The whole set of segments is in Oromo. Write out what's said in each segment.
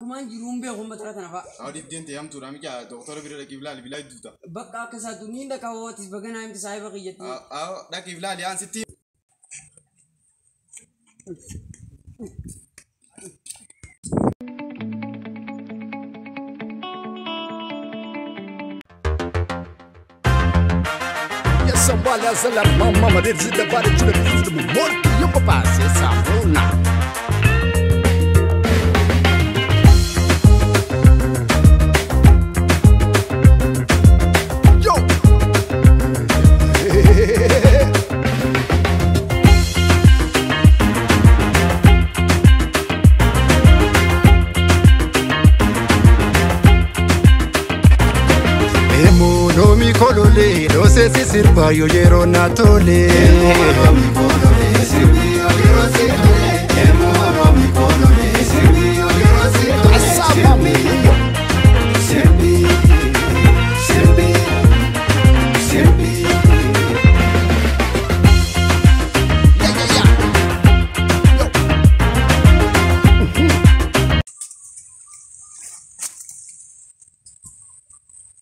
Akkumaan jiruun beeku matara tana fa'a. Awwa dibdeen ta'e hamtuudha mi'a doktora bira dhaqiif laali bilaa duuta. Bakka akka isaatu ni dhaqa hootis baganaa himti saahiba kiyyatti. Awwa dhaqiif laali aan sitti. Mama did the body to the morti yo papá se sabona. Yo. Nomi kolole, no sé si sirva yo yeroo na tole.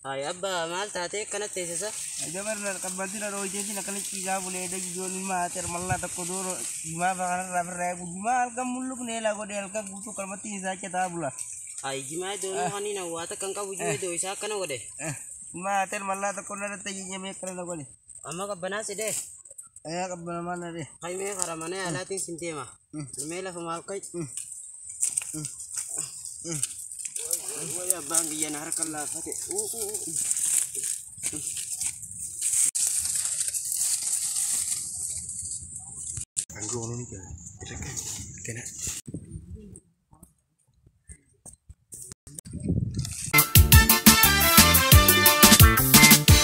Hai abba maal taatee akkanatti teessisa? Jabarra qabbantina dhooyteetiin akkana ciisaa bulee ijoolleen maater mallaa tokko dooro jimaa fa'a kanarraa firraa eegu jimaa halkan mulluqnee laa godhee halkan guutuu qalmatti isaa cataa bula. Hai jimaa doonuu kaniin hawwaata kan qabu jimaa iddoo isaa akkana godhe. Maater mallaa tokko narratti ajajamee akkana na godhe. Amma qabbanaa sidee? Ayaa qabbanamaa na dhee. Hai mee karaa mana yaalaatiin sin deema. Mee lafa maal kai? Wai abbaan biyya na harka laafate.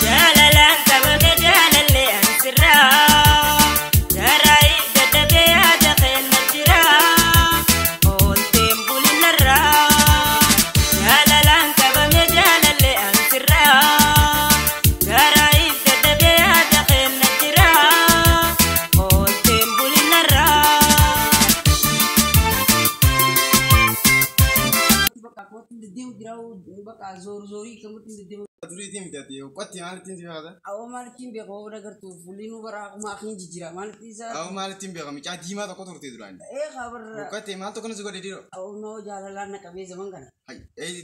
Jaalalaan qabame jaalallee ansirraa Jaaraayi dadhabee yaada keenya jira Oolteen bulinarraa Jaalalaan qabame jaalallee ansirraa Jaaraayi dadhabee yaada keenya jira Oolteen bulinarraa. Bakka kootti deddeemu jira bakka zoor zoorii kamatti deddeemu. Duriitiin miti uffatti maalittiin si faata? Awwa maalittiin beeku hoo dagartuu fuulli nu bara akkuma akiin jijjiira maalittiin isaa. Awwa maalittiin beeka mucaa diimaa tokko turte duraan. Ee kabarra. Uffatti maal tokko si godhe dhiiroo? Awwa noo jaalalaan na qabee zaman kana.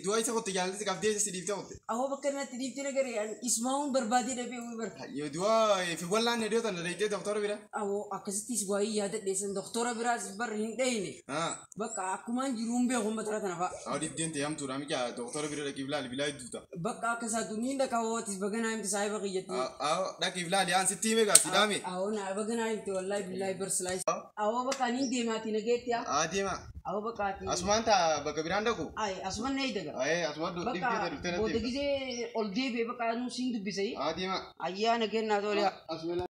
Du'a isa qotte jaalalli qabdee si dhiiftee qotte. Awwa bakka natti dhiiftee nagaree ismaa'uun barbaadee dhabee wii bara. Du'a fi wallaan iddoo tana deettee doktora bira. Awwa akkasittis waayii yaadadheessan doktora biraas bar hin dhayine. Bakka akkumaan jiruun beeku matara tana fa'a. Awwa dibdeen ta'e hamtuudha mi'a doktora bira dhaqiif laali bilaa duuta. Bakka akka isaatu ni dhaqa hootis baganaa himti saahiba kiyyatti. Awwa dhaqiif laali aan sitti hime gaa si dhaame. Awwa na baganaa himti wallaahi billaahi barsilaayis. Awwa bakka niin deemaati nageetti haa. Haa deema. Awwa bakka ati. Asumaan taa bakka biraan dhaqu. Ay asumaan na eedaga. Ayee asumaan Bakka dhiiftee dhuftee natti. booda gisee ol deebi'e bakka anuu siin dubbisee. Haa deema. Ayyaana kennaa tole. Asumaan.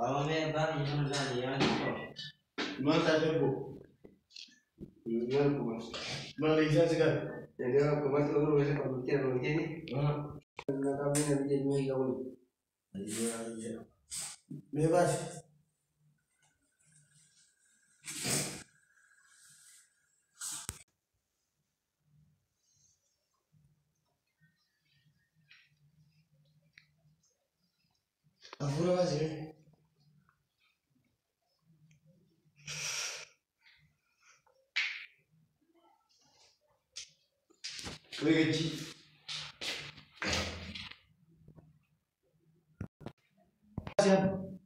Awwa mee abbaan biyya kana laali yaa tokko. Maal taatee obbo? Maal kuma? Maal isaa si gahe? Egaa akkuma ta'u gosa qabdutti na dhooyteeti. Na qabdee na biyya jimaa hiika kuni. Mee baasi. Hafuura baasi mee. Wai gaji.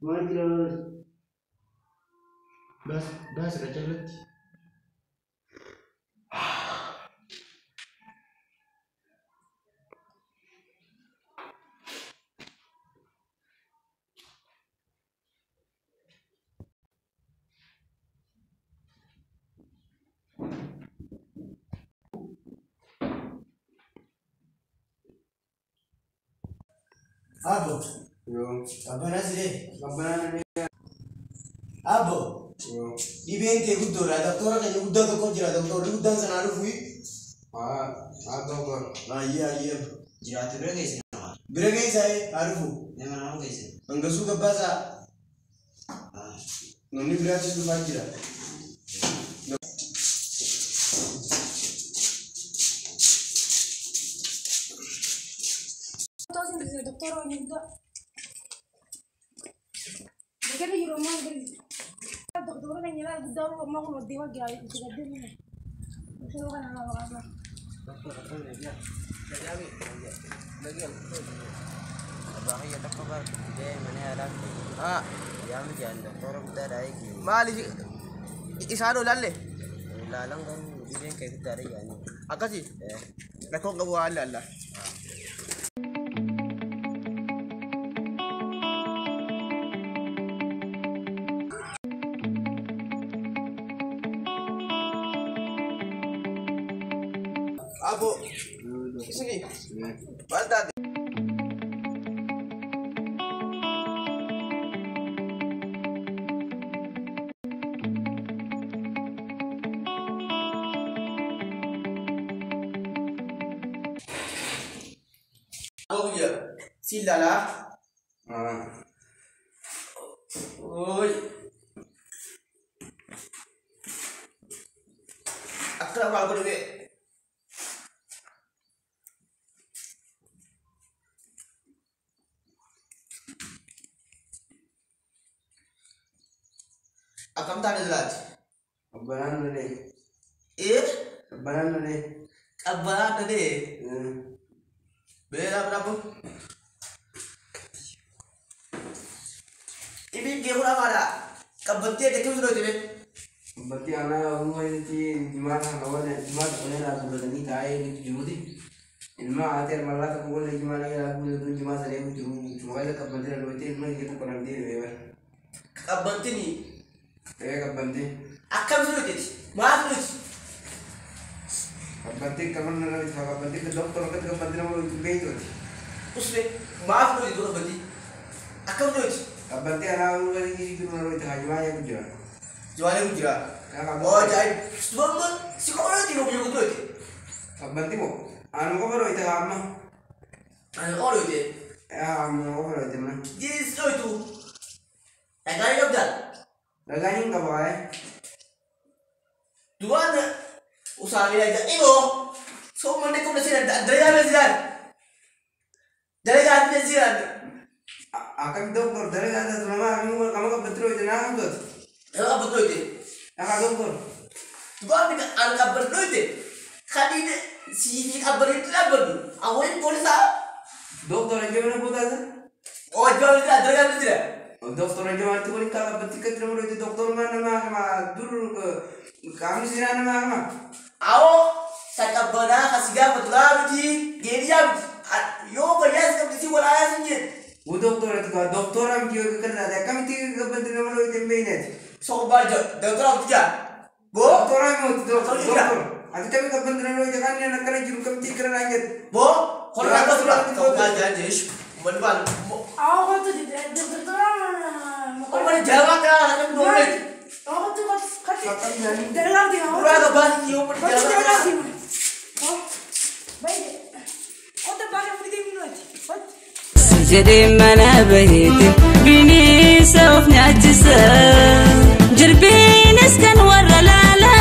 Maal jira Baasi baasi qacarratti. Abo. Yoo. Qabbanaa siree. Qabbanaa namni. Abbo. Dhibeen kee guddoodha. Doktora keenya guddaa tokko jira. Doktorri guddaan sanaa dhufu. Haa doktor. Ayyee ayyee. Jiraatu bira geesse nama. Bira geessaa haa dhufu. Nama nama geesse. Hangasuu gabbaasaa. Namni biraatis dhufaa jira. Maali isaan olaalle? Ilaalan garuu dhibeen kee guddaadha jedhanii. Akkasi? Rakkoon qabu waan ilaalla. Abo, isini, maal taate? Abo guyyaa, si ilaalaa? Oy. Akkana maal godhu bee? Akkam taate laati? Qabbanaan malee. Ee? Qabbanaan malee. Qabbanaan malee. Beela berapa? Ini dia pun apa ada? Qabbattee ada kemudian itu deh. Qabbattee ana umma itu jimaata kana jimaata kana la bulani taa'ee ni jiruuti. Ilma haati armallaa tokko gola jimaata yaa bulatu jimaata saree jiru jimaata qabbattee la loite ilma kiyya tokko namtee beebar. Qabbattini. Ee qabbattee. Akkam jiru jechi? Maal jiru? Qabbattee qaban na loite qabbattee doktor akkatti qabbattee nama loite beektooti. Usme maaf loite qabbattee? Akkam jiru? Qabbattee anaa umma jiru na loite haa jimaa jira. Jimaata jira. Oh ajaib. Sebab si kau loite kau punya loite. Qabbattee moo anu qofa loite haa amma. Anu kau loite. Haa amma qofa loite mana. Dia loite. Dhagaan qabdaa? Dhagaan hin qaba waa'ee. Duwaan usaamee ajaa'iba! So manni kun siraan dalagaa siraan. Dalagaa siraan. Akkam doktor dalagaa taatu nama akkam kama qabbattee loite naa hamtooti. Nama qabbattee loite. Akka doktor. Duwaan an qabbattee loite. Kan inni siifii qabbattee dhaabbatu. Awwain poolisaa. Doktor ajjabana boodaasa. Oh ajjabana siraan dalagaa siraan. Doktor ajjabana waliin kaa qabbattee akkatti nama loite doktor maa nama kama dur qaamni siraa nama kama. Awoo saqabbanaa kasi gaafatu laa miti deebiyaa miti yoo fayyaa si qabdi si walaayaa sin jedhe. Wo doktora tu doktora miti yoo kan taate akkamitti qabbattee nama loite hin beekneeti. Soqobbaa jira doktora miti jira. Boo Doktora miti doktor. Ati kami qabbattee nama loite kan inni akkana jiru kamitti akkana naan jedhe. Boo korra akka tura soqobbaa jira jeesh uummanni baal. Awoo kottu doktora. Uummanni jabaa kana kan doonee. Awoo kottu kottu. Dalagaa deema. Suuraa gabaasii yoo uummanni Kottu jabaa dalagaa kana. deema. Baay'ee. Kottu baay'ee fuudhee minuuti. Kottu. Jedhee mana baheeti bineensa of nyaachisa. Jirbiinis kan warra laala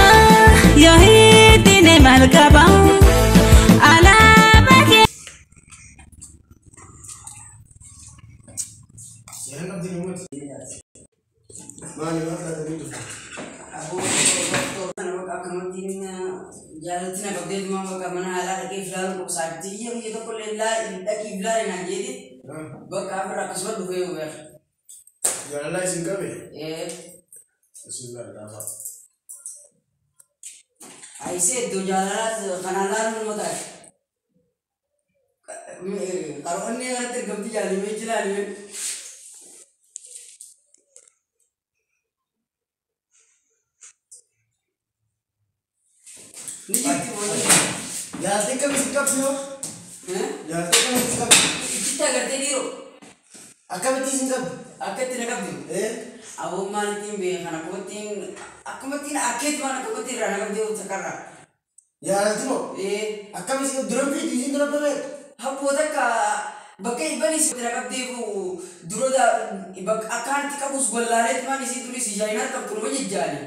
yoo hidhine maal qaba? Alaabaa kee. Seeraan qabdi namooti. Maali maal taatanii dhuftu? Aboo doktor akkamatti jaalatti na qabdee dhuma bakka mana haalaa dhaqee filaalu qobsaatti biyya biyya tokko illee dhaqii filaale naan jedhe bakka afur akkasuma dhufee yoo gara. Jaalalaa isin qabe? Ee Isin laala. Aisee iddoo jaalalaa kanaan laaluun nama taate. Qaroonni irratti argamti jaalimee jilaalimee. Ni jirti boodee. Jaalalli kam isin qabsi yoo? Jaalalli kam isin qabsi? Itti agartee dhiiroo. Akkamitti isin qabdi? Akka itti na qabdi. Aboo maalittiin beekan akkamittiin akkamittiin akkeetumaan akkamittiin irraa na qabdi takkarraa. Yaalatti moo? Akkam isin dura fiitu isin dura babeetu? Habboo takka bakka ibanis na qabdee dura bakka akkaanitti qabus wallaaleetumaan isii turis ijaayinaa qabdu nama jijjaani.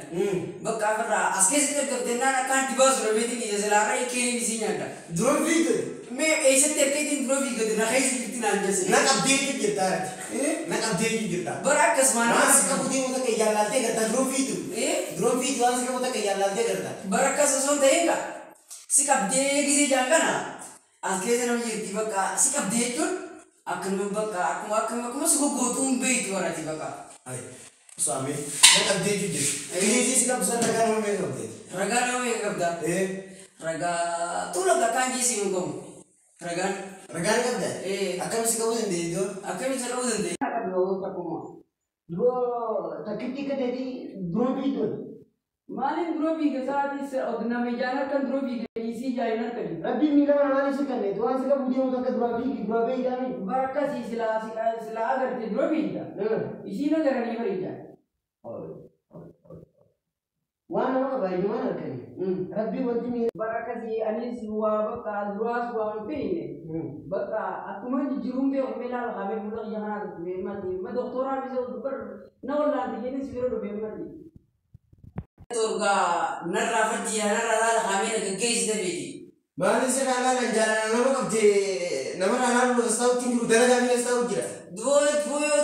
Bakka afirraa as keessatti argamte naan akkaanitti baasu dhabeetiin ija silaarraa ilkeeniin isii nyaadha. Dura fiitu? Mee eessatti harkeetiin dura fiigate na keessa jirti naan jesse. Na qabdee jirta ati. Na qabdee jirta. Bara akkasumaan. Waan si qabu deemu takka jaallaaltee garta dura fiitu. Dura fiitu waan si qabu takka jaallaaltee garta. Bara akkas osoo hin ta'in kaa si qabdee gisee jaan kana as keessa nama jirti bakka si qabdee jechuun akkanuma bakka akkuma akkuma akkuma si goggootuu hin beektu barati bakka. Saame na qabdee jirti. Gisee si qabdu san ragaa nama meeqa qabdee? Ragaa nama meeqa qabda? Ragaa tuula akkaan jeesii hin qabu. Ragaan. Ragaan qabda? Akkam si qabuu dandeenya iddoo? Akkamitti si qabuu dandeenya? Dura takkitti gateetii dura fiitu. Maaliin dura fiiga sa'aatii nama ijaan harkan dura fiiga isii ijaan harkan. Rabbiin miila kana maaliif si kenneetu waan si qabuu deemu takka dura fiigi dura beeydaami. Bara akkasii silaa silaa agarte dura fiigda. Isiin agaranii bareeda. Waan nama qaba iyyuu harkani. Rabbiin wanti miila. Bara akkasii anis waa bakka duraas waa hin feene. Bakka akkuma jijjiiruun beeku mee laala qabee fuula kiyya kanaa dhufe mati. Ma doktoraa bisa bar na wallaante jedhee si bira dhufe mati. Torgaa narraa fardiyaa narraa laala qabee na gaggeessite beeti. Maali si laalaan jaalala nama qabdee nama laalaan lolasa ta'utti hin jiru dalagaa miila ta'u jira. Duboo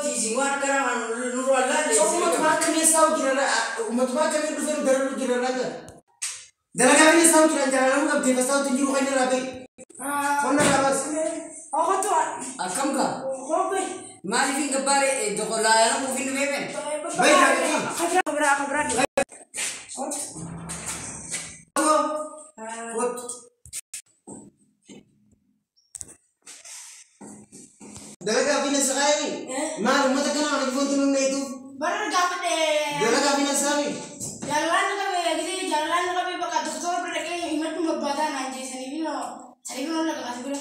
tiisiin waan akkanaa nurraa laalle. So uummatuma akkamii ta'u jira uummatuma akkamii dhufee nu dalagu jira ragaa. Dalagaa miila ta'u jira jaalala nama qabdee fas ta'utti hin jiru kan irraa ta'e. Qonna irraa baas. Akkam kaa? Maaliif hin gabbaare doqolaa nama ofiin nu beekan? Bayi kaakii. Kabraa kabraa. What? Dalagaa fi nasaqaayini? Maal uummata kana waan ifoontu nun dheetu? Bara gaafadhe. Dalagaa fi nasaami? Jaalalaan qabee gisee jaalalaan qabee bakka doktora bira dhaqee himadhu mabbaataa naan jee saniif saniif nolla qabaate bira.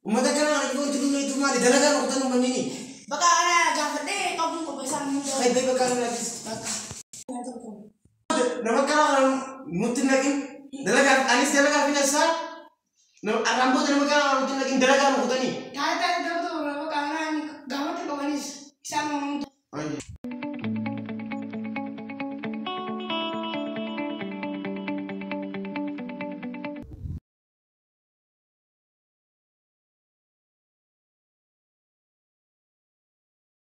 Uummata kana waan ifoontu nun dheetu maali? Dalagaa noqotan uummanni. Bakka kana gaafadhe qabuun qopheessaa nun dheetu. Hayi bakka kana naatis. Nama kana waan nutti naqin dalagaa anis dalagaa fi nasaa arraan booda nama kana waan nutti naqin dalagaa noqotanii. Taataa doktora bakka kana gaafadhu qabanis isaan.